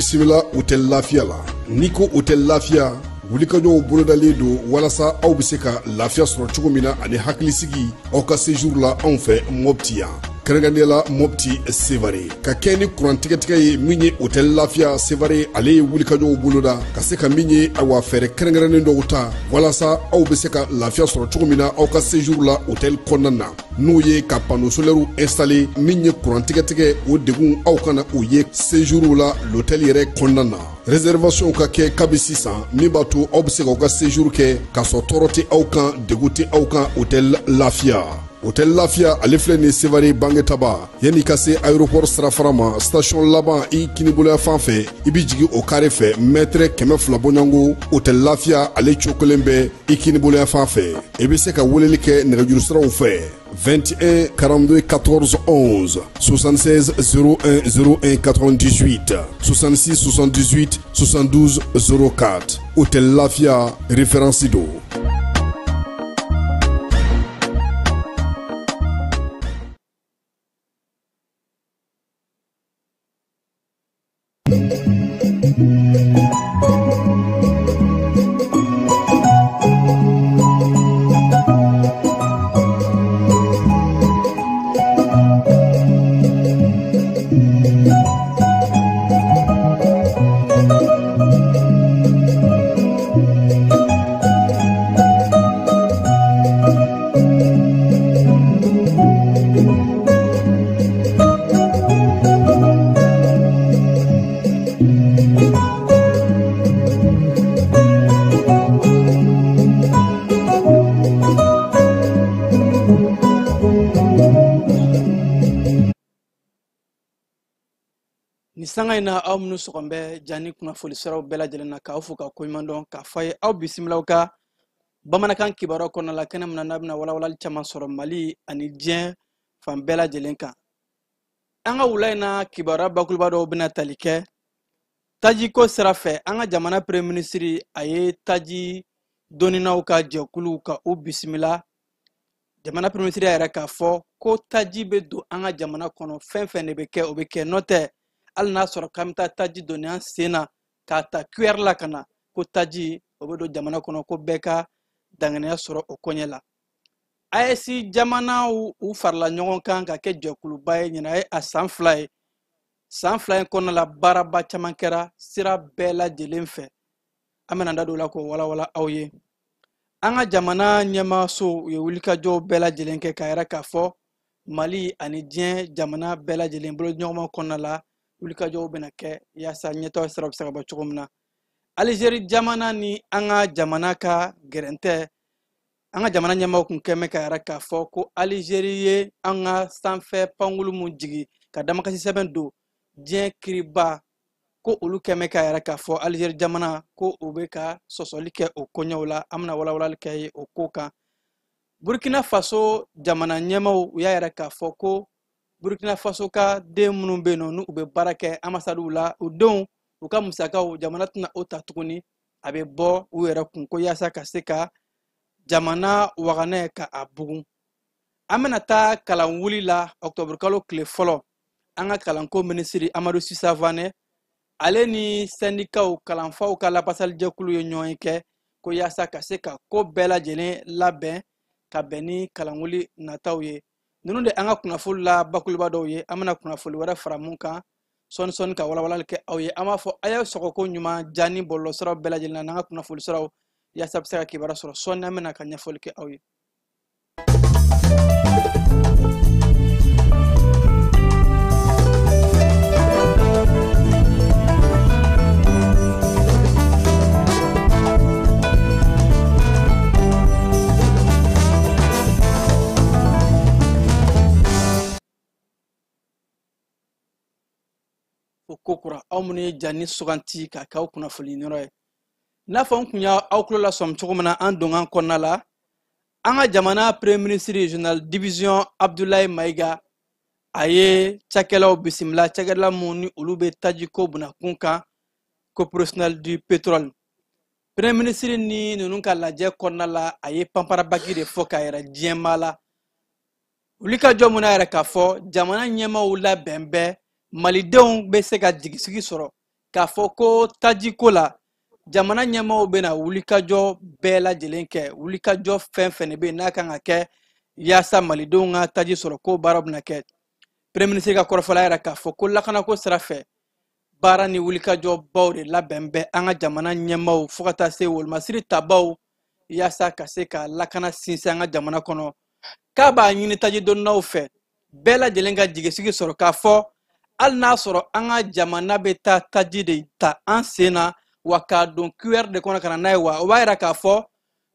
Bisimila Hôtel Lafiya la. N'i ko Hôtel Lafiya, wulikajɔw bolodalen don walasa aw bɛ se ka lafiya sɔrɔ cogo min na ani hakilisigi aw ka séjour la anw fɛ Mopti yan. Kɛrɛnkɛrɛnnenya la Mopti Sevare. Ka kɛ ni kuran tigɛtigɛ ye min ye Hôtel Lafiya Sevare, ale ye wulikajɔw boloda ka se ka min ye awa fɛɛrɛ kɛrɛnkɛrɛnnen dɔw ta walasa aw bɛ se ka lafiya sɔrɔ cogo min na aw ka séjour la hôtel kɔnɔna na. N'o ye ka panneau solaire installé min ye kuran tigɛtigɛ o degun aw kana o ye séjour la l'hôtel yɛrɛ kɔnɔna na. Réservation ka kɛ kabi sisan min b'a to aw bɛ se k'aw ka séjour kɛ k'a sɔrɔ tɔɔrɔ tɛ aw kan, degun tɛ aw kan Hôtel Lafiya. Hôtel Lafiya ale filɛ nin Sevare Bangetaba, yanni ka se aéroport sirafara ma, station laban i kiniboloya fan fɛ, i bɛ jigin o carré fɛ mètre 200 bɔɲɔgɔnko. Hôtel Lafiya ale cokolen bɛ i kiniboloya fan fɛ. I bɛ se ka weleli kɛ nɛgɛjuru siraw fɛ 21 42 14 11, 76 01 01 98, 66 78 72 04. Hôtel Lafiya référence don. Ni sanga in na aw minnu sɔgɔn bɛ Jani kunnafoni siraw bɛɛ lajɛlen na, k'aw fo ka koɲuman dɔn, k'a fɔ a ye aw bisimilaw ka bamanankan kibaruyaw kɔnɔna la, kɛnɛ min na n'a bɛna walawalali caman sɔrɔ Mali ani diɲɛ fan bɛɛ lajɛlen kan. An ka wula in na kibaruya bakuruba dɔw bɛna tali kɛ tajiko sira fɛ. An ka jamana premier ministre a ye taji dɔnninaw ka jɛkulu ka u bisimila. Jamana premier ministre y'a yɛrɛ k'a fɔ ko taji bɛ don an ka jamana kɔnɔ, fɛn fɛn de bɛ kɛ o bɛ kɛ, n'o tɛ hali n'a sɔrɔ k'an bɛ taa taji donni an sen na k'a ta cuillère la ka na, ko taji o bɛ don jamana kɔnɔ, ko bɛɛ ka danganiya sɔrɔ o koɲɛ la. AES jamanaw u farala ɲɔgɔn kan ka kɛ jɛkuluba ye, ɲinan ye a san 2 ye. San 2 in kɔnɔna la baaraba caman kɛra sira bɛɛ lajɛlen fɛ. An bɛna da don o la k'o walawala aw ye. An ka jamana ɲɛmaaso u ye wulikajɔw bɛɛ lajɛlen kɛ k'a yira k'a fɔ Mali ani diɲɛ jamana bɛɛ lajɛlen boloɲɔgɔnma kɔnɔna la wulikajɔw bɛna kɛ yaasa ɲɛtaga sira bɛ se ka bɔ cogo min na. Alizeri jamana ni an ka jamana ka gɛrɛntɛ, an ka jamana ɲɛmaaw kun kɛn bɛ k'a yira k'a fɔ ko Alizeri ye an ka sanfɛ pankulu mun jigi ka damakasi sɛbɛn don diɲɛ kiriba, ko olu kɛn bɛ k'a yira k'a fɔ Alizeri jamana ko u bɛ ka sɔsɔli kɛ o koɲɛw la. An bɛna walawalali kɛ ye o ko kan. Burkina Faso jamana ɲɛmaaw u y'a yira k'a fɔ ko Burkina Faso ka den minnu bɛ yen nɔ n'u bɛ baara kɛ ambassadew la, u denw u ka musakaw jamana tɛna o ta tuguni, a bɛ bɔ u yɛrɛ kun ko yaasa ka se ka jamana waganɛ ka a bugun. An bɛna taa kalan wuli la octobre kalo tile fɔlɔ. An ka kalanko minisiri Amadu Sisa Vanɛ ale ni syndicats kalanfaw ka lapasalijɛkulu ye ɲɔgɔn ye kɛ ko yaasa ka se ka ko bɛɛ lajɛlen labɛn ka bɛn ni kalanwuli nataw ye. Ninnu de an ka kunnafoni la bakuruba dɔw ye. An bɛna kunnafoni wɛrɛ fara mun kan sɔɔni sɔɔni ka walawalali kɛ aw ye. An b'a fɔ a y'aw sɔgɔ ko ɲuman Jani bɔlɔlɔsiraw bɛɛ lajɛlen na n'an ka kunnafoni siraw yaasa bɛ se ka kibaruya sɔrɔ. Sɔɔni an bɛna ka ɲɛfɔli kɛ aw ye. O ko kura aw minnu ye Jani suganti ka k'aw kunnafoni yɔrɔ ye. N'a fɔ n kun y'aw tulo lasɔmi cogo min na an donkan kɔnɔna la, an ka jamana premier ministre général division Abdoulaye Maïga a ye cakɛlaw bisimila, cakɛla mun ni olu bɛ tajiko bunakun kan, co-professionnel du pétrole. Premier ministre ni ninnu ka lajɛ kɔnɔna la, a ye panparabaki de fɔ k'a yɛrɛ diɲɛmaa la. Wulikajɔ mun n'a yɛrɛ k'a fɔ jamana ɲɛmaaw labɛn bɛɛ malidenw bɛ se ka jigisigi sɔrɔ k'a fɔ ko tajiko la jamana ɲɛmaaw bɛna wulikajɔ bɛɛ lajɛlen kɛ, wulikajɔ fɛn fɛn de bɛ yen n'a kan ka kɛ yaasa malidenw ka taji sɔrɔ, ko baara bɛna kɛ. Premier ministre ka kɔrɔfɔla yɛrɛ k'a fɔ ko lakanako sira fɛ baara ni wulikajɔbaw de labɛn bɛ an ka jamana ɲɛmaaw fo ka taa se wolomasiri tabaw yaasa ka se ka lakana sinsin an ka jamana kɔnɔ. K'a b'a ɲini tajidonnaw fɛ bɛɛ lajɛlen ka jigisigi sɔrɔ k'a fɔ hali n'a sɔrɔ an ka jamana bɛ taa taji de ta an sen na wa k'a don QR de kɔnɔ ka na n'a ye, wa o b'a yira k'a fɔ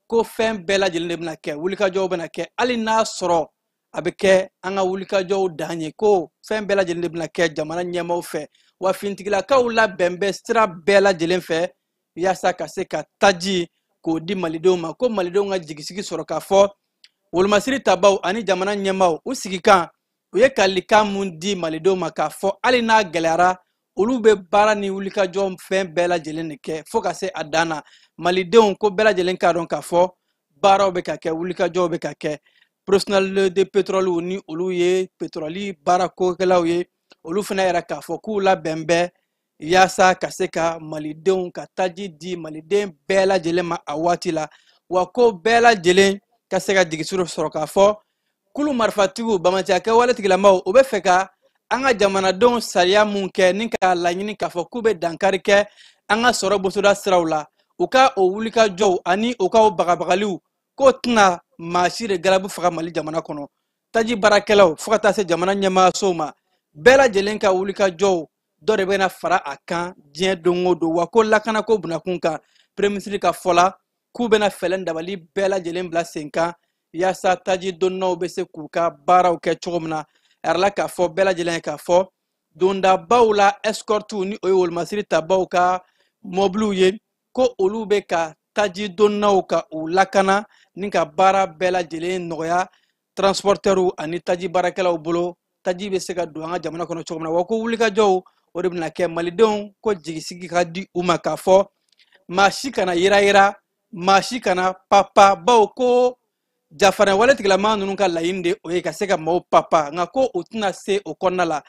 ko fɛn bɛɛ lajɛlen de bɛna kɛ, wulikajɔw bɛna kɛ, hali n'a sɔrɔ a bɛ kɛ an ka wulikajɔw dan ye, ko fɛn bɛɛ lajɛlen de bɛna kɛ jamana ɲɛmaaw fɛ, wa finitigilakaw labɛn bɛ sira bɛɛ lajɛlen fɛ yaasa ka se ka taji k'o di malidenw ma, ko malidenw ka jigisigi sɔrɔ k'a fɔ wolomasiri tabaw ani jamana ɲɛmaaw u sigikan u ye kalikan mun di malidenw ma k'a fɔ hali n'a gɛlɛyara olu bɛ baara ni wulikajɔ fɛn bɛɛ lajɛlen de kɛ fo ka se a dan na. Malidenw ko bɛɛ lajɛlen k'a dɔn k'a fɔ baaraw bɛ ka kɛ, wulikajɔw bɛ ka kɛ. Professionnel de pétrole ni olu ye pétrole baarakokɛlaw ye, olu fana yɛrɛ k'a fɔ k'u labɛn bɛ yaasa ka se ka malidenw ka taji di maliden bɛɛ lajɛlen ma a waati la, wa ko bɛɛ lajɛlen ka se ka jigisiri sɔrɔ k'a fɔ kulu marifatigiw bamaciya kɛwale tigilamaw u bɛ fɛ ka an ka jamanadenw sariya mun kɛ ni k'a laɲini k'a fɔ k'u bɛ dankari kɛ an ka sɔrɔ bosoda siraw la, u ka o wulikajɔw ani u ka o bagabagaliw k'o tɛna maa si de galabu faga Mali jamana kɔnɔ. Taji baarakɛlaw fo ka taa se jamana ɲɛmaayasow ma, bɛɛ lajɛlen ka wulikajɔw dɔ de bɛna fara a kan diɲɛ don o don, wa ko lakanako bunakun kan premier ministre ka fɔ la k'u bɛna fɛɛrɛ dabali bɛɛ lajɛlen bila sen kan yaasa taji donnaw bɛ se k'u ka baaraw kɛ cogo min na. A yɛrɛ la k'a fɔ bɛɛ lajɛlen ye k'a fɔ dondabaw la escorte ni o ye wolomasiri tabaw ka mɔbiliw ye, ko olu bɛ ka taji donnaw ka u lakana ni ka baara bɛɛ lajɛlen nɔgɔya transportɛriw ani taji baarakɛlaw bolo, taji bɛ se ka don an ka jamana kɔnɔ cogo min na. Wa ko wulikajɔw o de bɛna kɛ malidenw ko jigisigi ka di u ma k'a fɔ maa si kana yira, maa si kana papa, bawo ko jafara wale tigilama ninnu ka laɲini de o ye ka se ka maaw papa, nka ko u tɛna se o kɔnɔna la.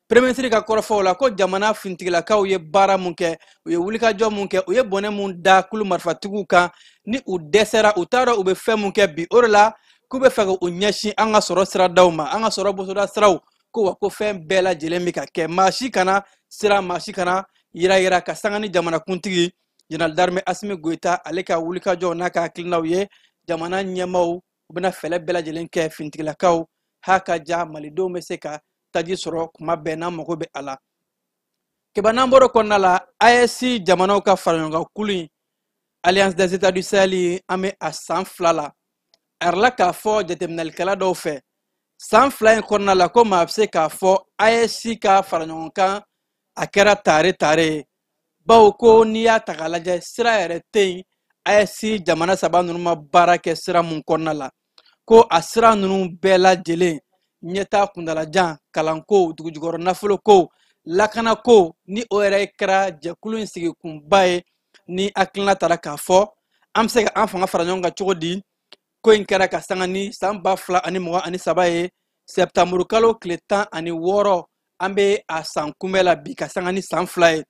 Premier ministre ka kɔrɔfɔw la ko jamana finitigilakaw ye baara mun kɛ, u ye wulikajɔ mun kɛ, u ye bɔnɛ mun da kulu marifatigiw kan, ni u dɛsɛra u t'a dɔn u bɛ fɛn mun kɛ bi, o de la k'u bɛ fɛ k'u ɲɛsin an ka sɔrɔ siradaw ma, an ka sɔrɔ bosoda siraw, ko wa ko fɛn bɛɛ lajɛlen bɛ ka kɛ, maa si kana siran, maa si kana yira ka sanga ni jamanakuntigi général d'armée Assimi Goïta ale ka wulikajɔw n'a ka hakilinaw ye. Jamana ɲɛmaaw u bɛna fɛɛrɛ bɛɛ lajɛlen kɛ finitigilakaw ha ka ja malidenw bɛ se ka taji sɔrɔ kuma bɛɛ n'an mago bɛ a la. Keba n'an bɔra kɔnɔna la, AES jamanaw ka faraɲɔgɔnkan kulu in, Alliance des États du Sahel, an bɛ a san 2 la. A yɛrɛ la k'a fɔ jateminɛlikɛla dɔw fɛ, san 2 in kɔnɔna la ko maa bɛ se k'a fɔ AES ka faraɲɔgɔnkan a kɛra tare tare ye, bawo ko n'i y'a ta k'a lajɛ sira yɛrɛ tɛ yen AES jamana saba ninnu ma baara kɛ sira mun kɔnɔna la, ko a sira ninnu bɛɛ lajɛlen ɲɛtaa kuntalajan, kalanko, dugujukɔrɔ nafoloko, lakanako, ni o yɛrɛ kɛra jɛkulu in sigikunba ye, ni hakilina taara k'a fɔ an bɛ se ka an fanga fara ɲɔgɔn kan cogo di. Ko in kɛra ka sanga ni san 2023 ye, sɛptanburu kalo tile 16, an bɛ a san kunbɛ la bi ka sanga ni san 2 ye.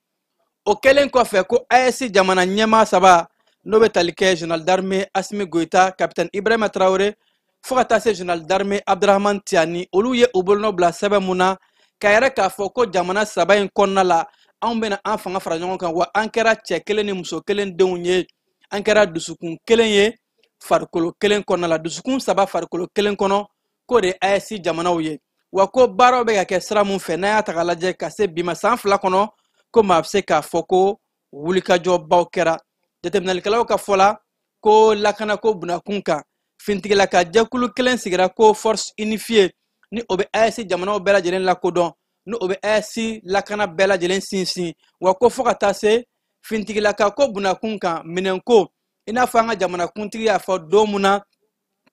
O kɛlen kɔfɛ ko AES jamana ɲɛmaa saba n'o bɛ tali kɛ général d'armée Assimi Goïta, capitaine Ibrahima Traoré fo ka taa se général d'armée Abdourahamane Tiani, olu ye u bolonɔ bila sɛbɛn mun na k'a yɛrɛ k'a fɔ ko jamana saba in kɔnɔna la anw bɛna an fanga fara ɲɔgɔn kan, wa an kɛra cɛ kelen ni muso kelen denw ye, an kɛra dusukun kelen ye farikolo kelen kɔnɔna la, dusukun saba farikolo kelen kɔnɔ, k'o de ye AES jamanaw ye. Wa ko baaraw bɛ ka kɛ sira mun fɛ, n'an y'a ta k'a lajɛ ka se bi ma san 2 kɔnɔ, ko maa bɛ se k'a fɔ ko wulikajɔbaw kɛra. Jateminɛlikɛlaw ka fɔ la ko lakanako bunakun kan, finitigilaka jɛkulu kelen sigira ko force unifiée, ni o bɛ AES jamanaw bɛɛ lajɛlen lakodɔn, ni o bɛ AES lakana bɛɛ lajɛlen sinsin, wa ko fo ka taa se finitigilaka ko bunakun kan minɛnko, i n'a fɔ an ka jamanakuntigi y'a fɔ don mun na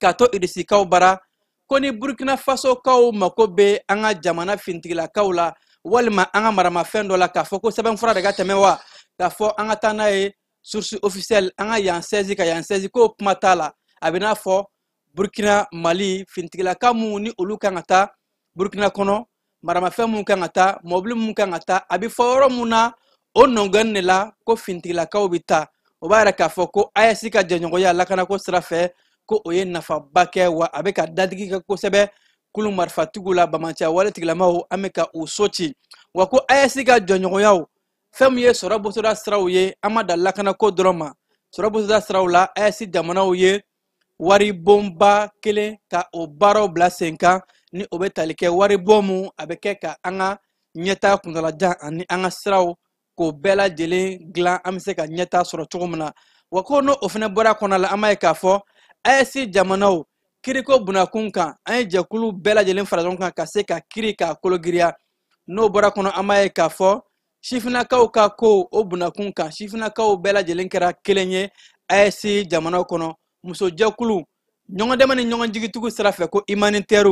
k'a to irisikaw bara, ko ni Burkina Fasokaw mako bɛ an ka jamana finitigilakaw la walima an ka maramafɛn dɔ la, k'a fɔ ko sɛbɛnfura de ka tɛmɛ wa, k'a fɔ an ka taa n'a ye source officielle, an ka yan sɛzi ka yan sɛzi, k'o kuma t'a la. A bɛ n'a fɔ Burkina, Mali finitigilaka minnu ni olu kan ka taa Burkina kɔnɔ, maramafɛn minnu kan ka taa, mɔbili minnu kan ka taa, a bɛ fɔ yɔrɔ mun na O nɔngɔn de la ko fintigilakaw bɛ taa. O b'a yira k'a fɔ ko AES ka jɛɲɔgɔnya lakanako sira fɛ, ko o ye nafaba kɛ, wa a bɛ ka dadigi kɛ kosɛbɛ kulu marifatigiw la. Bamanciya wale tigilamaw, an bɛ ka u so ci. Wa ko AES ka jɔɲɔgɔnyaw, fɛn min ye sɔrɔ bosoda siraw ye, an ma dan lakanako dɔrɔn ma. Sɔrɔ bosoda siraw la, AES jamanaw ye waribonba kelen ka o baaraw bila sen kan, ni o bɛ tali kɛ waribon mun a bɛ kɛ ka an ka ɲɛtaa kuntalajan ani an ka siraw k'o bɛɛ lajɛlen dilan, an bɛ se ka ɲɛtaa sɔrɔ cogo min na. Wa ko n'o o fana bɔra kɔnɔ la, an b'a ye k'a fɔ AES jamanaw kiriko bunakun kan, an ye jɛkulu bɛɛ lajɛlen fara ɲɔgɔn kan ka se ka kiri k'a kologiriya. N'o bɔra kɔnɔ, an b'a ye k'a fɔ sifinnakaw ka ko o bunakun kan, sifinnakaw bɛɛ lajɛlen kɛra kelen ye AES jamanaw kɔnɔ. Musojɛkulu ɲɔgɔn dɛmɛ ni ɲɔgɔn jigitugu sira fɛ, ko humanitaire,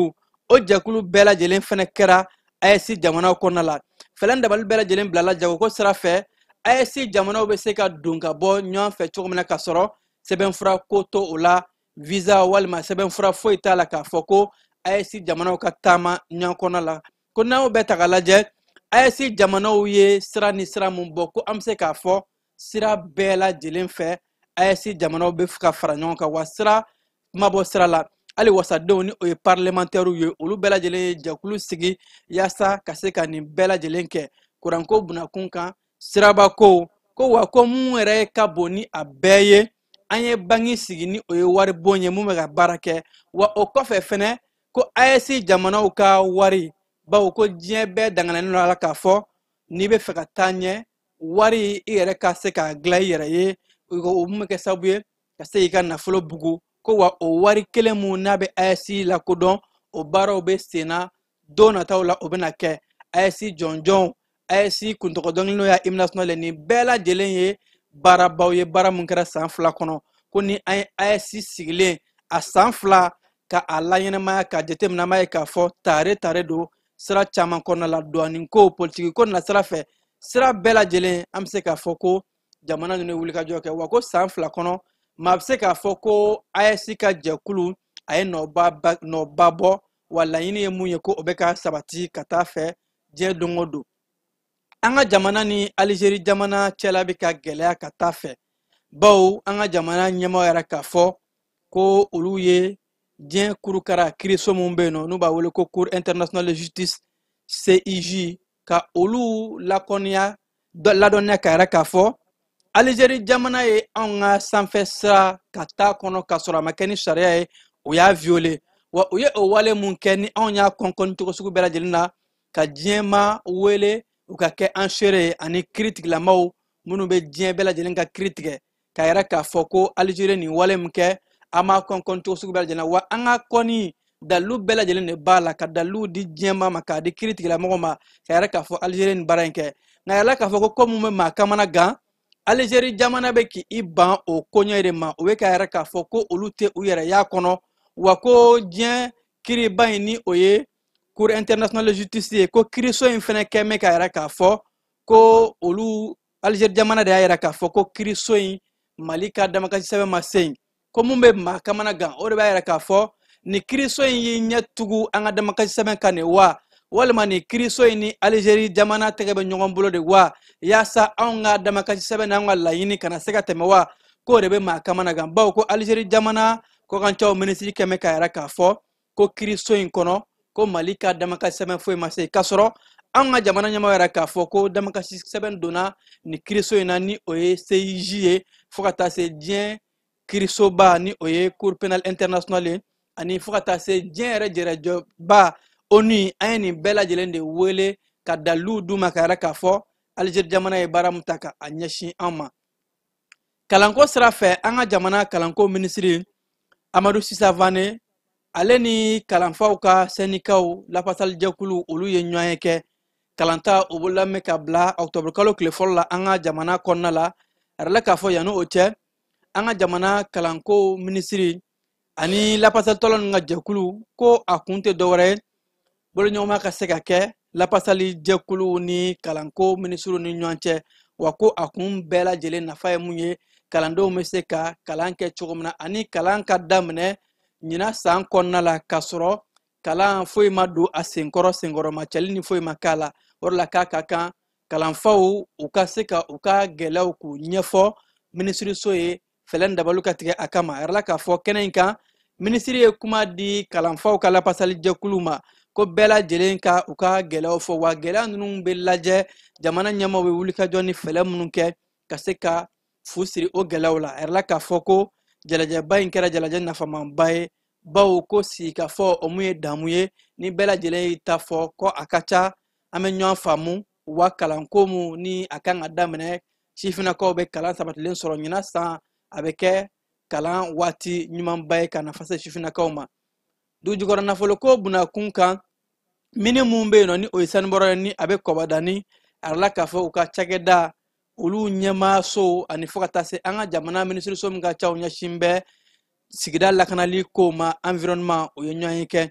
o jɛkulu bɛɛ lajɛlen fɛnɛ kɛra AES jamanaw kɔnɔna la. Fɛlɛn dabali bɛɛ lajɛlen bilala jagoko sira fɛ, AES jamanaw bɛ se ka don ka bɔ ɲɔgɔn fɛ cogo min na, k'a sɔrɔ sɛbɛnfura ko to o la, visa walima sɛbɛnfura foyi t'a la k'a fɔ ko AES jamanaw ka taama ɲɔgɔn kɔnɔ la. Ko n'an y'o bɛɛ ta k'a lajɛ, AES jamanaw ye sira ni sira mun bɔ, ko an bɛ se k'a fɔ sira bɛɛ lajɛlen fɛ AES jamanaw bɛ ka fara ɲɔgɔn kan, wa sira kuma bɔ sira la. Hali wasadenw, ni o ye parlementaires ye, olu bɛɛ lajɛlen ye jɛkulu sigi yaasa ka se ka nin bɛɛ lajɛlen kɛ. Kuranko bunakun kan, sirabako ko, wa ko mun yɛrɛ ka bon ni a bɛɛ ye, an ye banki sigi ni o ye waribon ye mun bɛ ka baara kɛ. Wa o kɔfɛ fɛnɛ, ko AES jamanaw ka wari, bawo ko diɲɛ bɛɛ danganalen don a la k'a fɔ n'i bɛ fɛ ka taa ɲɛ, wari i yɛrɛ ka se k'a dilan i yɛrɛ ye, o mun bɛ kɛ sababu ye ka se k'i ka nafolo bugu. Ko wa o wari kelen mun n'a bɛ AES lakodɔn, o baaraw bɛ sen na, don nataw la o bɛna kɛ. AES jɔnjɔnw, AES kuntɔgɔ dɔnkili n'o y'a hymne national ye, nin bɛɛ lajɛlen ye baarabaw ye, baara mun kɛra san 2 kɔnɔ. Ko ni an ye AES sigilen a san 2 ka a laɲɛnɛmaya k'a jateminɛ, an b'a ye k'a fɔ tare tare don sira caman kɔnɔna la, douane ko, politiki ko na sira fɛ, sira bɛɛ lajɛlen an bɛ se k'a fɔ ko jamana ninnu ye wulikajɔ kɛ. Wa ko san 2 kɔnɔ, maa bɛ se k'a fɔ ko AES ka jɛkulu a ye nɔba bɔ, wa laɲini ye mun ye, ko o bɛ ka sabati ka taa fɛ diɲɛ don o don. An ka jamana ni Alizeri jamana cɛla bɛ ka gɛlɛya ka taa fɛ, bawo an ka jamana ɲɛmaaw yɛrɛ k'a fɔ ko olu ye diɲɛ kurukara kiiriso mun bɛ yen nɔ, n'u b'a wele ko Cour internationale de justice CIJ, ka olu ladɔnniya k'a yɛrɛ k'a fɔ Alizeri jamana ye anw ka sanfɛ sira ka taa kɔnɔ k'a sɔrɔ a ma kɛ ni sariya ye, o y'a violer. Wa u ye o wale mun kɛ, ni anw y'a kɔnkɔn cogo sugu bɛɛ lajɛlen na, ka diɲɛma wele u ka kɛ an seere ye, ani kiiritigilamaw minnu bɛ diɲɛ bɛɛ lajɛlen ka kiiri tigɛ, k'a yɛrɛ k'a fɔ ko Alizeri nin wale mun kɛ, an b'a kɔnkɔn cogo sugu bɛɛ lajɛlen na. Wa an ka kɔni dalilu bɛɛ lajɛlen de b'a la, ka dalilu di diɲɛma ma, k'a di kiiritigɛlamɔgɔw ma, k'a yɛrɛ k'a fɔ Alizeri nin baara in kɛ. Nka yɛrɛ k'a fɔ ko ko mun bɛ maa kamana gan, Alizeri jamana bɛ k'i ban o koɲɛ de ma. O bɛ k'a yɛrɛ k'a fɔ ko olu tɛ u yɛrɛ y'a kɔnɔ, wa ko diɲɛ kiiriba in, ni o ye Cour internationale de justice ye, ko kiiriso in fɛnɛ kɛ mɛ k'a yɛrɛ k'a fɔ ko olu Alizeri jamana de y'a yɛrɛ k'a fɔ ko kiiriso in Mali ka damakasi sɛbɛn ma se yen. Ko mun bɛ maa kamana gan, o de b'a yɛrɛ k'a fɔ nin kiiriso in y'i ɲɛ tugu an ka damakasi sɛbɛn kan de wa, walima nin kiiriso in ni Alizeri jamana tɛgɛ bɛ ɲɔgɔn bolo de wa, yaasa anw ka damakasi sɛbɛn n'an ka laɲini kana se ka tɛmɛ wa, k'o de bɛ maa kamana gan. Bawo ko Alizeri jamana kɔkancɛw minisiri kɛmɛ k'a yɛrɛ k'a fɔ ko kiiriso in kɔnɔ ko Mali ka damakasi sɛbɛn foyi ma se, k'a sɔrɔ anw ka jamana ɲɛmaaw yɛrɛ k'a fɔ ko damakasi sɛbɛn donna nin kiiriso in na, ni o ye CIJ ye, fo ka taa se diɲɛ kiirisoba, ni o ye Cour pénale internationale ye, ani fo ka taa se diɲɛ yɛrɛ jɛrɛjɔba ONU. An ye nin bɛɛ lajɛlen de wele ka daliluw d'u ma, k'a yɛrɛ k'a fɔ Alizeri jamana ye baara mun ta ka a ɲɛsin anw ma. Kalanko sira fɛ, an ka jamana kalanko minisiri Amadu Sisa Vane, ale ni kalanfaw ka sɛndikaw lafasalijɛkulu, olu ye ɲɔgɔn ye kɛ. Kalanta o bolo lamɛn ka bila ɔkutɔburu kalo tile fɔlɔ la an ka jamana kɔnɔna la. A yɛrɛ la k'a fɔ yanni o cɛ, an ka jamana kalanko minisiri ani lafasalitɔla ninnu ka jɛkulu, ko a kun tɛ dɔwɛrɛ ye, boloɲɔgɔnma ka se ka kɛ lafasalijɛkulu ni kalanko minisiriw ni ɲɔgɔn cɛ. Wa ko a kun bɛɛ lajɛlen nafa ye mun ye, kalandenw bɛ se ka kalan kɛ cogo min na, ani kalan ka daminɛ ɲinan san kɔnɔna la k'a sɔrɔ kalan foyi ma don a senkɔrɔ, senkɔrɔma cɛli ni foyi ma k'a la. O de la k'a ka kan Kalanfaw u ka se ka u ka gɛlɛyaw k'u ɲɛfɔ minisiriso ye, fɛɛrɛ dabaliw ka tigɛ a kama. A yɛrɛ la k'a fɔ kɛnɛ in kan, minisiri ye kuma di kalanfaw ka lapasali jɛkulu ma ko bɛɛ lajɛlen ka u ka gɛlɛyaw fɔ, wa gɛlɛya ninnu bɛ lajɛ, jamana ɲɛmaaw bɛ wulikajɔ ni fɛɛrɛ minnu kɛ ka se ka fu siri o gɛlɛyaw la. A yɛrɛ la k'a fɔ ko jalajɛba in kɛra jalajɛ nafamanba ye, bawo ko sigikafɔ o mun ye damu ye, ni bɛɛ lajɛlen y'i ta fɔ ko a ka ca an bɛ ɲɔgɔn faamu. Wa kalanko mun ni a kan ka daminɛ, sifinnakaw bɛ kalan sabatilen sɔrɔ ɲinan san, a bɛ kɛ kalan waati ɲumanba ye ka nafa se sifinnakaw ma. Dugujukɔrɔ nafoloko bunakun kan, mini mun bɛ yen nɔ ni o ye sanubɔrɔ ye, ni a bɛ Kɔbadani, a yɛrɛ la k'a fɔ u ka cakɛda olu ɲɛmaaso ani fo ka taa se an ka jamana minisiriso min ka ca o ɲɛsin bɛ sigida lakanali kow ma, environnement, o ye ɲɔgɔn ye kɛ.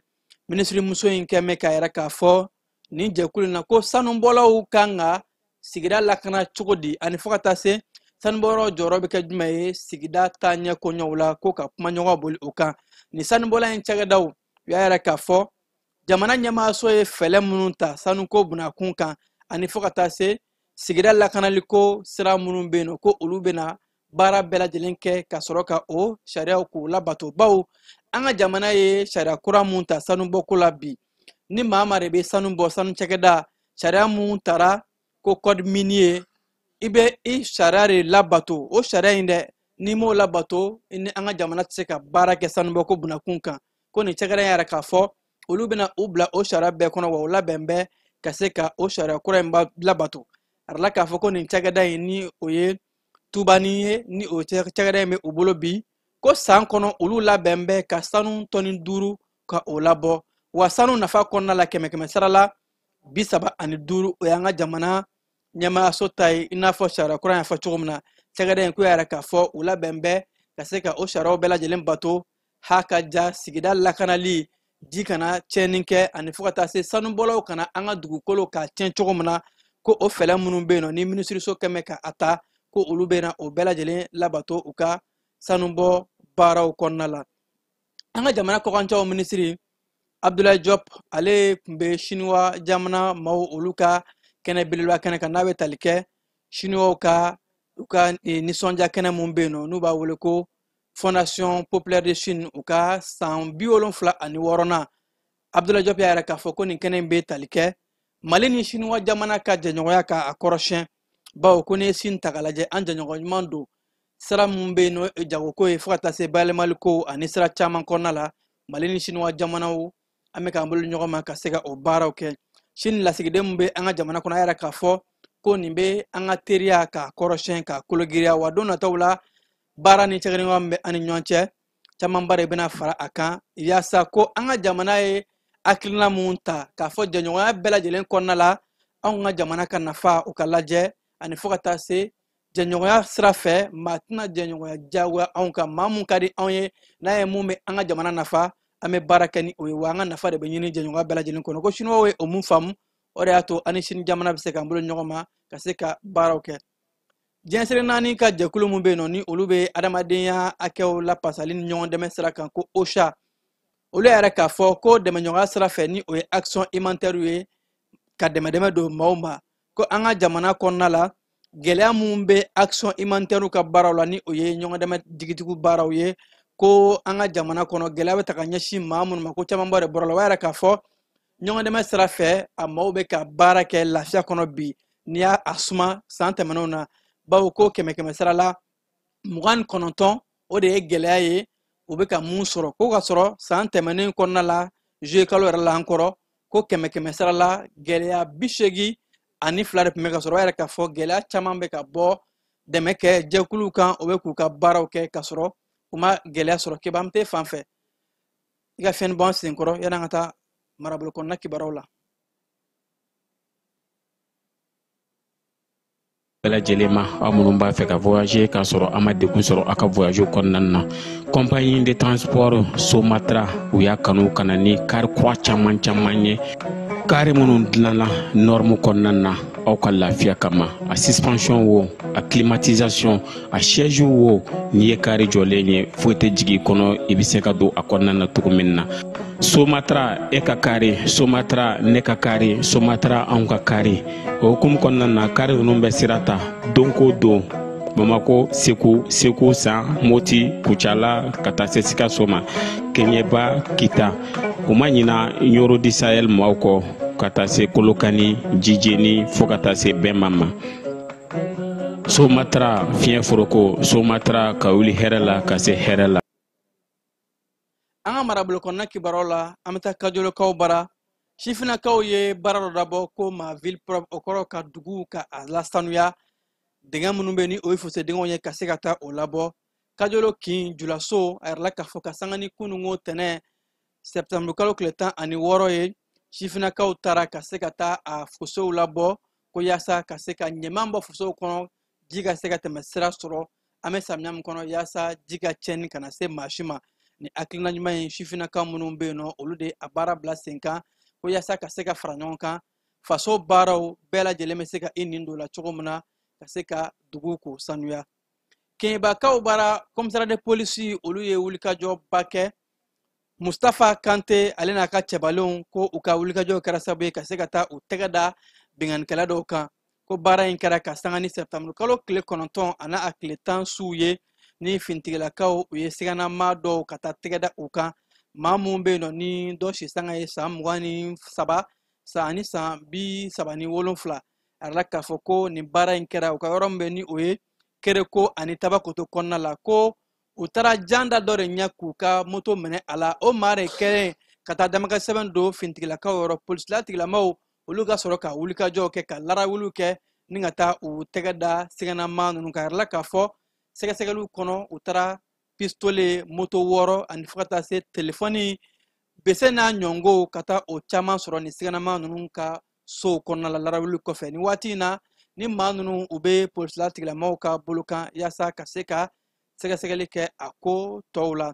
Minisirimuso in kɛ mɛ k'a yɛrɛ k'a fɔ nin jɛkulu in na ko sanubɔlaw kan ka sigida lakana cogo di, ani fo ka taa se sanubɔyɔrɔ jɔyɔrɔ bɛ kɛ jumɛn ye sigida taaɲɛ koɲɛw la, ko ka kumaɲɔgɔn boli o kan. Nin sanubɔla in cakɛdaw u y'a yɛrɛ k'a fɔ jamana ɲɛmaaso ye fɛɛrɛ minnu ta sanuko bunakun kan, ani fo ka taa se sigida lakanaliko sira minnu bɛ yen nɔ, ko olu bɛna baara bɛɛ lajɛlen kɛ ka sɔrɔ ka o sariyaw k'u labato, bawo an ka jamana ye sariya kura mun ta sanubɔko la bi, ni maa maa de bɛ sanu bɔ, sanu cakɛda sariya mun tara ko code minier, i bɛ i sariya de labato. O sariya in dɛ, n'i m'o labato, i ni an ka jamana tɛ se ka baara kɛ sanubɔko bunakun kan. Ko nin cakɛda in yɛrɛ k'a fɔ olu bɛna u bila o sariya bɛɛ kɔnɔ, wa u labɛn bɛ ka se ka o sariya kura in labato. A yɛrɛ la k'a fɔ ko nin cakɛda in ni o ye tubani ye, ni o cakɛda in bɛ u bolo bi, ko san kɔnɔ olu labɛn bɛ ka sanu tɔni 5 ka o labɔ, wa sanu nafa kɔnɔna la kɛmɛ kɛmɛ sara la 35, o y'an ka jamana ɲɛmaayaso ta ye. I n'a fɔ sariya kura y'a fɔ cogo min na, cakɛda in ko yɛrɛ k'a fɔ u labɛn bɛ ka se ka o sariyaw bɛɛ lajɛlen bato, ha ka ja sigida lakanali, ji kana tiɲɛni kɛ, ani fo ka taa se sanubɔlaw kana an ka dugukolo k'a tiɲɛ cogo min na, ko o fɛɛrɛ minnu bɛ yen nɔ ni minisiriso kɛn bɛ ka a ta, ko olu bɛ na o bɛɛ lajɛlen labato u ka sanubɔ baaraw kɔnɔna la. An ka jamana kɔkancaw minisiri Abdoulaye Diop, ale tun bɛ Siniwa jamana maaw olu ka kɛnɛ belebeleba kɛnɛ kan, n'a bɛ tali kɛ Siniwaw ka u ka nisɔndiya kɛnɛ mun bɛ yen nɔ n'u b'a wele ko Fondation Populaire de Chine, u ka san 76nan. Abdoulaye Diop y'a yɛrɛ k'a fɔ ko nin kɛnɛ in bɛ tali kɛ Mali ni Siniwa jamana ka jɛɲɔgɔnya ka a kɔrɔsiyɛn, bawo ko n'i ye Sini ta k'a lajɛ, an jɛɲɔgɔn ɲuman don, sira mun bɛ yen n'o ye jagoko ye fo ka taa se bayɛlɛmaliko ani sira caman kɔnɔna la, Mali ni Siniwa jamanaw an bɛ k'an bolo ɲɔgɔn ma ka se ka o baaraw kɛ. Sini lasigiden min bɛ an ka jamana kɔnɔ, a yɛrɛ k'a fɔ ko nin bɛ an ka teriya k'a kɔrɔsiyɛn k'a kologiriya, wa don nataw la baara ni cakɛɲɔgɔnya min bɛ an ni ɲɔgɔn cɛ camanba de bɛna fara a kan, yaasa ko an ka jamana ye hakilina mun ta k'a fɔ jɛɲɔgɔnya bɛɛ lajɛlen kɔnɔna la, anw ka jamana ka nafa o ka lajɛ, ani fo ka taa se jɛɲɔgɔnya sira fɛ maa tɛna jɛɲɔgɔnya diyagoya anw kan, maa mun ka di anw ye n'a ye mun bɛ an ka jamana nafa, an bɛ baara kɛ ni o ye, wa an ka nafa de bɛ ɲini jɛɲɔgɔnya bɛɛ lajɛlen kɔnɔ. Ko Siniwaw ye o mun faamu, o de y'a to an ni Sini jamana bɛ se k'an bolo ɲɔgɔn ma ka se ka baaraw kɛ. Diɲɛ seleke naani ka jɛkulu mun bɛ yen nɔ ni olu bɛ adamadenya hakɛw lapasali ni ɲɔgɔn dɛmɛ sira kan, ko OCHA, olu yɛrɛ k'a fɔ ko dɛmɛɲɔgɔnya sira fɛ ni o ye action humanitaire ye, ka dɛmɛ don maaw ma, ko an ka jamana kɔnɔna la gɛlɛya mun bɛ action humanitaire ka baaraw la ni o ye ɲɔgɔn dɛmɛ jigitigiw baaraw ye, ko an ka jamana kɔnɔ gɛlɛya bɛ ta ka ɲɛsin maa minnu ma, ko camanba de bɔra la. O yɛrɛ k'a fɔ ɲɔgɔn dɛmɛ sira fɛ a maaw bɛ ka baara kɛ lafiya kɔnɔ bi, n'i y'a suma san tɛmɛnenw na, bawo ko kɛmɛ kɛmɛ sara la 29 o de ye gɛlɛya ye u bɛ ka mun sɔrɔ, ko ka sɔrɔ san tɛmɛnen kɔnɔna la juillet kalo yɛrɛ la an kɔrɔ, ko kɛmɛ kɛmɛ sara la gɛlɛya 82 de tun bɛ ka sɔrɔ. O yɛrɛ k'a fɔ gɛlɛya caman bɛ ka bɔ dɛmɛ kɛ jɛkuluw kan, o bɛ k'u ka baaraw kɛ ka sɔrɔ u ma gɛlɛya sɔrɔ. Keba, an tɛ fan fɛ i ka fɛn bɔ an sen kɔrɔ yanni an ka taa marabolo kɔnɔna kibaruyaw la. Bɛɛ lajɛlen ma, aw minnu b'a fɛ ka voyager k'a sɔrɔ a ma degun sɔrɔ aw ka voyage kɔnɔna na, compagnie de transport Somatra u y'a kanu ka na ni kari kura caman caman ye, kari minnu dilanna norme kɔnɔna na. aw ka lafiya kama. A suspension wo, a climatisation, a siège wo, n'i ye kari jɔlen ye, foyi tɛ jigin i kɔnɔ, i bɛ se ka don a kɔnɔna na cogo min na. Somatra e ka kari, Somatra ne ka kari, Somatra anw ka kari. O hukumu kɔnɔna na, kari ninnu bɛ sira ta don ko don. Bamako, Segu, Segu San, Moti, Kucala, ka taa se Sikaso ma, Keɲeba, Kita. U ma ɲina Ɲoro di Sahel maaw kɔ, ka taa se Kolokani, Jijeni, fo ka taa se Bɛnba ma. Somatra fiɲɛ foroko, Somatra ka wuli hɛrɛ la ka se hɛrɛ la. An ka marabolo kɔnɔna kibaruyaw la, an bɛ taa Kajolokaw bara. Sifinnakaw ye baara dɔ dabɔ ko ma ville propre, o kɔrɔ ka dugu ka a lasanuya, dingɛ minnu bɛ ni o ye fose dingɛw ye ka se ka taa o labɔ. Kajolo kin Julaso, a yɛrɛ la k'a fɔ ka sanga ni kununko tɛnɛ sɛptanburu kalo tile 16 ye, sifinnakaw taara ka se ka taa a fosow labɔ ko yaasa ka se ka ɲɛman bɔ fosow kɔnɔ, ji ka se ka tɛmɛ sira sɔrɔ. An bɛ samiya min kɔnɔ, yaasa ji ka tiɲɛni kana se maa si ma. Ni hakilina ɲuman ye, sifinnakaw minnu bɛ yen nɔ, olu de a baara bila sen kan ko yaasa ka se ka fara ɲɔgɔn kan, faso baaraw bɛɛ lajɛlen bɛ se ka i nin don la cogo min na, ka se ka dugu k'o sanuya. Keɲebakaw bara, commissariat de police olu ye wulikajɔba kɛ. Mustafa Kante ale n'a ka cɛbalenw ko u ka wulikajɔw kɛra sababu ye ka se ka taa u tɛgɛ da binkannikɛla dɔw kan. Ko baara in kɛra ka sanga ni sɛptanburu kalo tile 9 ani a tile 10 suw ye, ni finitigilakaw u ye siganama dɔw ka taa tɛgɛ da u kan. Maa minnu bɛ yen nɔ ni dɔ si sanga ye san 23 san ani san 37, a yirala k'a fɔ ko nin baara in kɛra u ka yɔrɔ min bɛ ni o ye Kereko ani Tabakoto kɔnɔna la. Ko u taara janda dɔ de ɲɛ k'u ka moto minɛ a la. O maa de kɛlen ka taa damakan sɛbɛn don finitigilakaw yɔrɔ, polisila tigilamaw olu ka sɔrɔ ka wulikajɔw kɛ, ka larawuliw kɛ ni ka taa u tɛgɛ da siganama ninnu kan. A yirala k'a fɔ sɛgɛsɛgɛliw kɔnɔ, u taara pistolet, moto 6 ani fo ka taa se telefɔni bese n'a ɲɔngow, ka taa o caman sɔrɔ ni siganama ninnu ka sow kɔnɔna la larawuli kɔfɛ. Nin waati in na, ni maa ninnu u bɛ polisila tigilamaw ka bolo kan yaasa ka se ka sɛgɛsɛgɛli kɛ a ko tɔw la.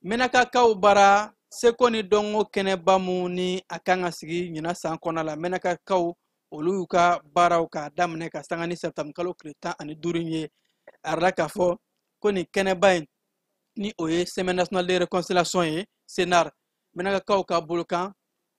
Mɛnakakaw bara, seko ni dɔnko kɛnɛba mun ni a kan ka sigi ɲinan san kɔnɔna la, Mɛnakakaw olu y'u ka baaraw k'a daminɛ ka sanga ni sɛptanburu kalo tile 15 ye. A yirala k'a fɔ ko nin kɛnɛba in ni o ye Semaine nationale de réconciliation ye, CNR, Mɛnakakaw ka bolo kan,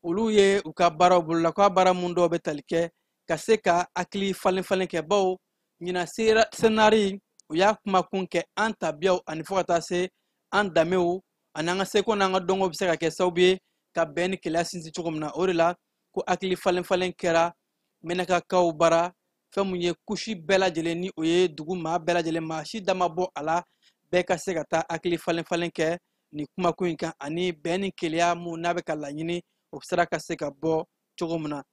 olu ye u ka baaraw bolola. K'a baara mun dɔw bɛ tali kɛ ka se ka hakili falen falen kɛ, bawo ɲinan CNR u y'a kumakun kɛ an tabiyaw ani fo ka taa se an danbew ani an ka seko n'an ka dɔnko bɛ se ka kɛ sababu ye ka bɛn ni kelenya sinsin cogo min na. O de la ko hakili falen falen kɛra Mɛnakakaw bara. Fɛn mun ye kusi bɛɛ lajɛlen ni o ye dugu maa bɛɛ lajɛlen, maa si da ma bɔ a la, bɛɛ ka se ka taa hakili falen falen kɛ nin kumakun in kan, ani bɛn ni kelenya mun n'a bɛ ka laɲini, o sira ka se ka bɔ cogo min na.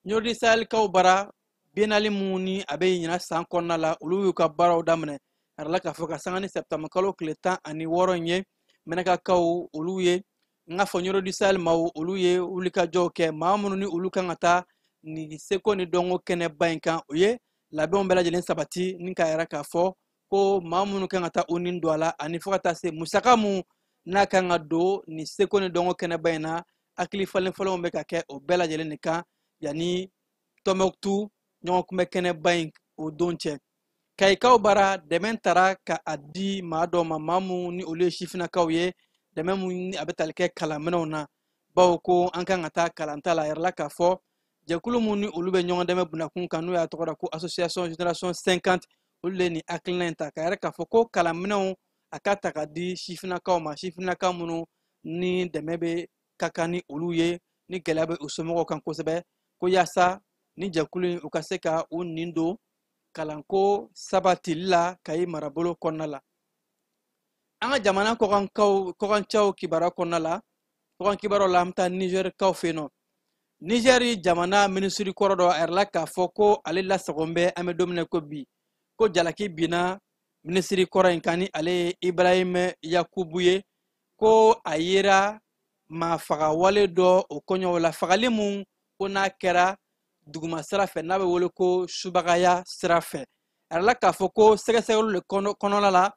Ɲorodi Sahelikaw bara, biennale mun ni a bɛ ɲinan san kɔnɔna la, olu y'u ka baaraw daminɛ. A yirala k'a fɔ ka sanga ni sɛptanburu kalo tile 16 in ye, Mɛnakakaw olu ye, n k'a fɔ Ɲorodi Sahel maaw olu ye wulikajɔw kɛ. Maa minnu ni olu kan ka taa nin seko ni dɔnko kɛnɛba in kan, u ye labɛnw bɛɛ lajɛlen sabati ni k'a yira k'a fɔ ko maa minnu kan ka taa u ni don a la, ani fo ka taa se musaka mun n'a kan ka don nin seko ni dɔnko kɛnɛba in na, hakili falen falenw bɛ ka kɛ o bɛɛ lajɛlen de kan yanni Tɔnbɔkutu ɲɔgɔnkunbɛn kɛnɛba in o don cɛ. Kayikaw bara, dɛmɛ tara ka a di maa dɔw ma, maa mun ni olu ye sifinnakaw ye, dɛmɛ mun ni a bɛ tali kɛ kalanminɛnw na, bawo ko an kan ka taa kalanta la. A yirala k'a fɔ jɛkulu mun ni olu bɛ ɲɔgɔn dɛmɛ bunakun kan, n'o y'a tɔgɔ da ko association génération 50, olu de ye nin hakilina in ta k'a yɛrɛ k'a fɔ ko kalanminɛnw a ka ta ka di sifinnakaw ma, sifinnaka minnu ni dɛmɛ bɛ ka kan ni olu ye, ni gɛlɛya bɛ u somɔgɔw kan kosɛbɛ, ko yaasa ni jɛkulu in u ka se ka u nin don kalanko sabatili la Kayi marabolo kɔnɔna la. An ka jamana kɔkancaw kibaruya kɔnɔna la, kɔkan kibaruyaw la, an bɛ taa Nizɛrikaw fɛ yen nɔ. Nizɛri jamana minisiri kɔrɔ dɔ a yirala k'a fɔ ko ale lasagon bɛ, an bɛ don min na ko bi, ko jalaki binna minisiri kɔrɔ in kan ni ale ye Ibrahim Yakubu ye, ko a yera maa faga wale dɔ o kɔɲɔw la, fagali mun ko n'a kɛra duguma sira fɛ n'a bɛ wele ko subagaya sira fɛ. A yirala k'a fɔ ko sɛgɛsɛgɛliw de kɔnɔna la,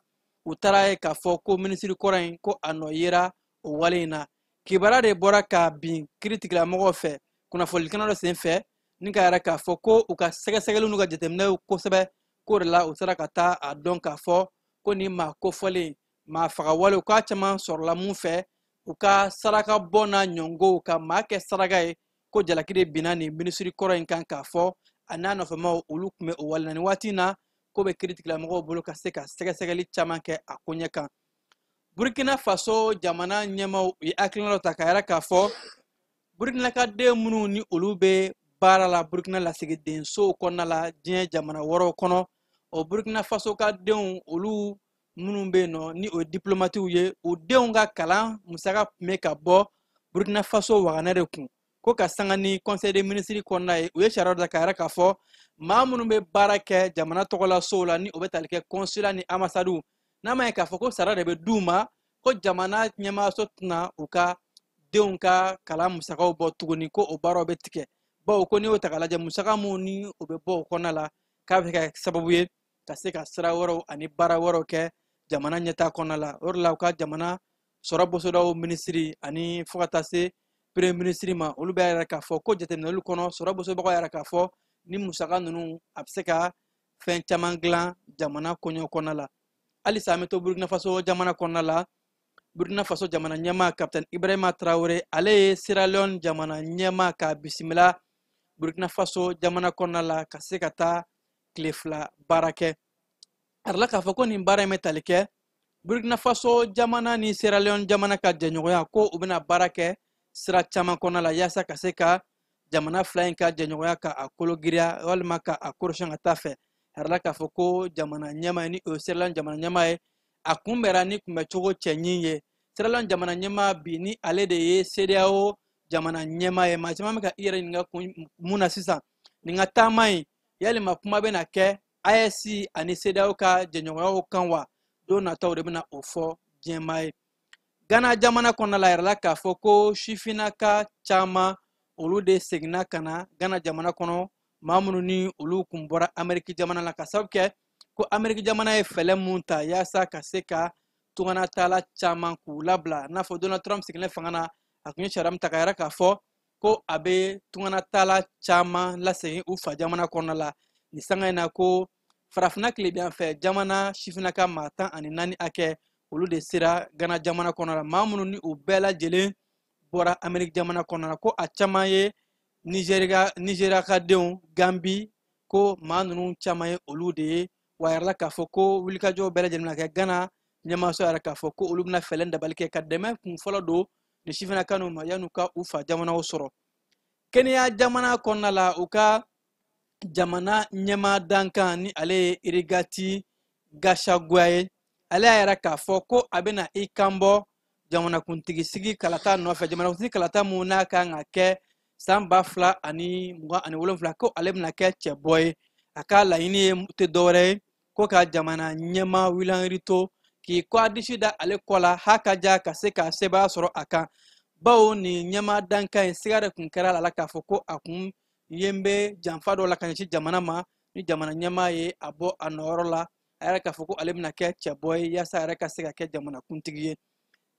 u taara ye k'a fɔ ko minisiri kɔrɔ in ko a nɔ yera o wale in na. Kibaruya de bɔra ka bin kiiritigɛlamɔgɔw fɛ kunnafonikɛnɛ dɔ sen fɛ Ni ka yɛrɛ k'a fɔ ko u ka sɛgɛsɛgɛliw n'u ka jateminɛw kosɛbɛ, k'o de la u sera ka taa a dɔn k'a fɔ ko nin maa kofɔlen maa fagawalew k'a caman sɔrɔla mun fɛ, u ka saraka bɔ n'a ɲɔngow ka maa kɛ saraka ye, ko jalaki de binna nin minisiri kɔrɔ in kan k'a fɔ a n'a nɔfɛmaw olu tun bɛ o wale la. Nin waati in na ko bɛ kiiritigɛlamɔgɔw bolo ka se ka sɛgɛsɛgɛli caman kɛ a koɲɛ kan. Burkina Faso jamana ɲɛmaaw ye hakilina dɔ ta k'a yira k'a fɔ Burkina ka den minnu ni olu bɛ baara la Burkina lasigidensow kɔnɔna la diɲɛ jamana wɛrɛw kɔnɔ, o Burkina Faso ka denw olu minnu bɛ yen nɔ ni o ye diplomatiw ye, u denw ka kalan musaka tun bɛ ka bɔ Burkina Faso waganɛ de kun, ko ka sanga ni conseil des ministres kɔnɔna ye, u ye sariya dɔ ta k'a yira k'a fɔ maa minnu bɛ baara kɛ jamana tɔgɔla sow la ni o bɛ tali kɛ consulat ni ambassade, n'a ma ye k'a fɔ ko sara de bɛ d'u ma, ko jamana ɲɛmaayaso tɛna u ka denw ka kalan musakaw bɔ tuguni, ko o baaraw bɛ tigɛ, bawo ko n'i y'o ta k'a lajɛ musaka minnu ni o bɛ bɔ o kɔnɔna la k'a bɛ kɛ sababu ye ka se ka sira wɛrɛw ani baara wɛrɛw kɛ jamana ɲɛtaa kɔnɔna la. O de la u ka jamana sɔrɔ bosodaw minisiri ani fo ka taa se premier ministre ma, olu b'a yira k'a fɔ ko jateminɛli kɔnɔ sɔrɔ bosobagaw y'a yira k'a fɔ ni musaka ninnu a bɛ se ka fɛn caman dilan jamana koɲɛ kɔnɔna la. Halisa an bɛ to Burkina Faso jamana kɔnɔna la. Burkina Faso jamana ɲɛmaa Capitaine Ibrahima Traoré, ale ye Sierra Leone jamana ɲɛmaa k'a bisimila Burkina Faso jamana kɔnɔna la ka se ka taa tile 2 baara kɛ. A yirala k'a fɔ ko nin baara in bɛ tali kɛ Burkina Faso jamana ni Sierra Leone jamana ka jɛɲɔgɔnya, ko u bɛna baara kɛ sira caman kɔnɔna la yaasa ka se ka jamana fila in ka jɛɲɔgɔnya ka a kolo giriya walima ka a kɔrɔsiyɛn ka taa fɛ. A yirala k'a fɔ ko jamana ɲɛmaa ni o ye Sierra Leone jamana ɲɛmaa ye, a kunbɛra ni kunbɛcogo cɛɲi ye. Sierra Leone jamana ɲɛmaa bi ni ale de ye CEDEAO jamana ɲɛmaa ye, maa caman bɛ ka i yɛrɛ ɲininka kun mun na sisan nin ka taama in, yalima kuma bɛna kɛ AES ani CEDEAO ka jɛɲɔgɔnyaw kan wa? Don nataw de bɛna o fɔ diɲɛmaa ye. Ghana jamana kɔnɔna la, a yirala k'a fɔ ko sifinnaka caman olu de seginna ka na Ghana jamana kɔnɔ, maa minnu ni olu kun bɔra Amérique jamana la, ka sababu kɛ ko Amérique jamana ye fɛɛrɛ mun ta yaasa ka se ka tunganataala caman k'u labila. N'a fɔ Donald Trump sigilen fanga na, a kun ye sariya min ta k'a yira k'a fɔ ko a bɛ tunganataala caman lasegin u fa jamana kɔnɔna la. Nin sanga in na ko farafinna tilebinyanfɛ jamana sifinnaka maa 14 hakɛ olu de sera Ghana jamana kɔnɔna la, maa minnu ni u bɛɛ lajɛlen bɔra Amérique jamana kɔnɔna la, ko a caman ye Nigéria ka denw, Gambi, ko maa ninnu caman ye olu de ye. Wa a yirala k'a fɔ ko wulikajɔw bɛɛ lajɛlen bɛna kɛ Ghana ɲɛmaaso yɛrɛ k'a fɔ ko olu bɛna fɛɛrɛ dabali kɛ ka dɛmɛ kun fɔlɔ don nin sifinnaka ninnu ma yan'u ka u fa jamanaw sɔrɔ. Kenya jamana kɔnɔna la, u ka jamana ɲɛmaa dankan ni ale ye Rigathi Gachagua ye, ale y'a yira k'a fɔ ko a bɛna i kan bɔ jamanakuntigi sigi kalata nɔfɛ, jamanakuntigi kalata mun n'a kan ka kɛ san 2027, ko ale bɛna kɛ cɛbɔ ye. A ka laɲini ye tɛ dɔwɛrɛ ye ko ka jamana ɲɛmaa William Ruto k'i kɔ a disi da ale kɔ la hakaja ka se ka sebaaya sɔrɔ a kan, bawo nin ɲɛmaa dankan in siga de kun kɛra a la k'a fɔ ko a kun yen bɛ janfa dɔ la ka ɲɛsin jamana ma, ni jamana ɲɛmaa ye a bɔ a nɔyɔrɔ la, a yɛrɛ k'a fɔ ko ale bɛna kɛ cɛbɔ ye yaasa a yɛrɛ ka se ka kɛ jamanakuntigi ye.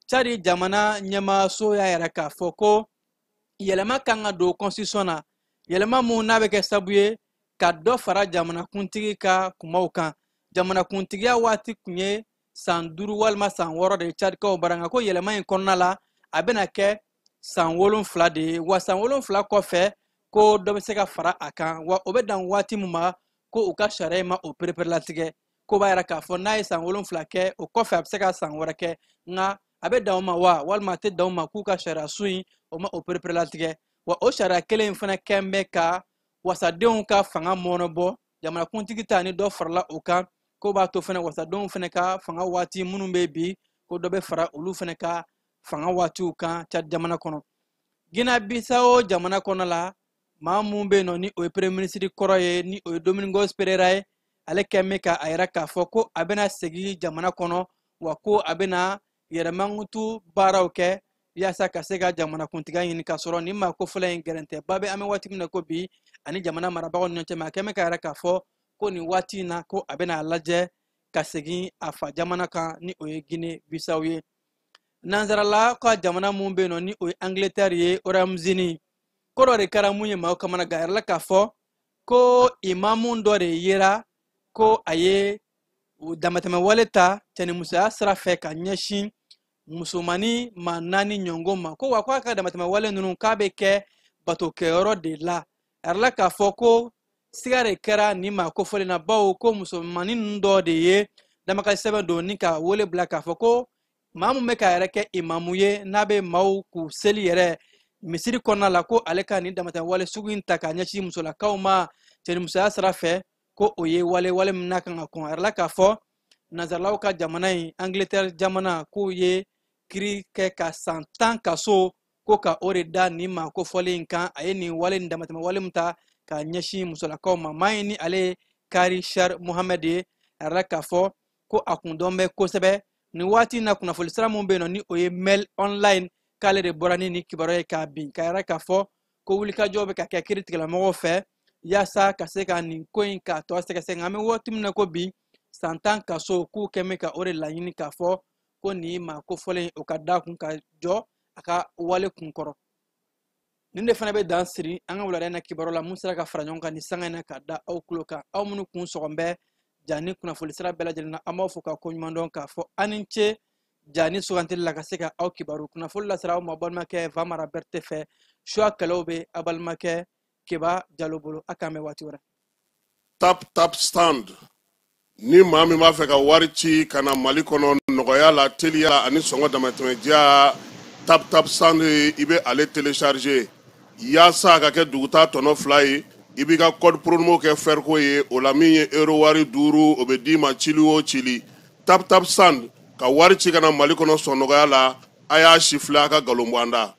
Tchad jamana ɲɛmaaso y'a yɛrɛ k'a fɔ ko yɛlɛma kan ka don constitution na, yɛlɛma mun n'a bɛ kɛ sababu ye ka dɔ fara jamanakuntigi ka kumaw kan. Jamanakuntigiya waati kun ye san 5 walima san 6 de ye Tchadikaw bara, nka ko yɛlɛma in kɔnɔna la a bɛna kɛ san 7 de ye, wa san 7 kɔfɛ ko dɔ bɛ se ka fara a kan, wa o bɛ dan waati min ma ko u ka sariya in ma o pereperelatigɛ, ko b'a yira k'a fɔ n'a ye san 7 kɛ o kɔfɛ a bɛ se ka san wɛrɛ kɛ, nka a bɛ dan o ma wa walima a tɛ dan o ma k'u ka sariya sun in o ma o pereperelatigɛ. Wa o sariya kelen in fana kɛn bɛ ka wasadenw ka fanga mɔɔnɔbɔ, jamanakuntigi ta ni dɔ farala o kan, ko b'a to fana wasadenw fana ka fanga waati minnu bɛ bi ko dɔ bɛ fara olu fana ka fanga waatiw kan Tchad jamana kɔnɔ. Guinée Bissau jamana kɔnɔ la, maa mun bɛ yen nɔ ni o ye premier ministre kɔrɔ ye, ni o ye Domingos Pereira ye, ale kɛn bɛ ka a yira k'a fɔ ko a bɛna segin jamana kɔnɔ, wa ko a bɛna yɛrɛmankutu baaraw kɛ yaasa ka se ka jamanakuntigiya ɲini, k'a sɔrɔ nin maa kofɔlen in gɛrɛntɛba bɛ an bɛ waati min na ko bi ani jamana marabagaw ni ɲɔgɔn cɛ, mɛ a kɛn bɛ ka yira k'a fɔ ko nin waati in na ko a bɛna a lajɛ ka segin a fa jamana kan ni o ye Guinée Bissau ye. Nansarala ka jamana mun bɛ yen nɔ ni o ye Angleterre ye, Royaume-Uni, Ko dɔ de kɛra mun ye maaw kamana gan. A yirala k'a fɔ ko imamu dɔ de yera ko a ye damatɛmɛwale ta cɛnimusoya sira fɛ ka ɲɛsin musomani maa 4 ɲɔgɔn ma, ko wa k'a ka damatɛmɛwale ninnu k'a bɛ kɛ batokɛyɔrɔ de la. A yirala k'a fɔ ko siga de kɛra nin maa kofɔlen na, bawo ko musomani ninnu dɔ de ye damakasi sɛbɛn don ni ka wele bila k'a fɔ ko maa mun bɛ k'a yɛrɛ kɛ imamu ye n'a bɛ maaw k'u seli yɛrɛ misiri kɔnɔna la, ko ale ka nin damatɛmɛwale sugu in ta k'a ɲɛsin musolakaw ma cɛnimusoya sira fɛ, ko o ye wale wale min n'a kan ka kɔn. A yirala k'a fɔ nanzaralaw ka jamana in, Angleterre jamana, k'u ye kiri kɛ ka san 10 kaso ko ka o de da nin maa kofɔlen in kan. A ye nin wale nin damatɛmɛ wale min ta k'a ɲɛsin musolakaw ma, maa in ni ale ye Kari Shar Mohamed ye. A yirala k'a fɔ ko a kun dɔn bɛ kosɛbɛ nin waati in na. Kunnafoni sira mun bɛ yen nɔ ni o ye Mail Online, k'ale de bɔra ni nin kibaruya ye k'a bin, k'a yira k'a fɔ ko wulikajɔ bɛ ka kɛ kiiritigɛlamɔgɔw fɛ yaasa ka se ka nin ko in k'a tɔ sɛgɛsɛgɛ. Nka an bɛ waati min na ko bi, san 10 kaso k'u kɛn bɛ ka o de laɲini k'a fɔ ko nin maa kofɔlen o ka da kun ka jɔ a ka wale kun kɔrɔ. Nin de fana bɛ dan siri an ka wulada in na kibaru la mun sera ka fara ɲɔgɔn kan nin sanga in na ka da aw tulo kan. Aw minnu kun sɔgɔn bɛ ja ni kunnafoni sira bɛɛ lajɛlen na, an b'aw fo ka ko ɲuman dɔn k'a fɔ an ni ce ja ni sugantili la ka se ka aw kibaru kunnafoni lasera aw ma balimakɛ Vamara Berete fɛ. Suwa kɛlɛw bɛ a balimakɛ Keba Jalo bolo. A k'an bɛn waati wɛrɛ. Tap Tap Stand, ni maa min b'a fɛ ka wari ci ka na Mali kɔnɔ nɔgɔya la, teliya la ani sɔngɔ damatɛmɛdiya, Tap Tap Stand, i bɛ ale télécharger yaasa a ka kɛ dugutaa tɔnɔ 2 ye. I b'i ka code promo kɛ fɛriko ye, o la min ye euro wari 5, o bɛ d'i ma cili o cili. Tap Tap Stand, ka wari ci ka na Mali kɔnɔ sɔn nɔgɔya la. A y'a si filɛ, a ka nkalon bɔ an da.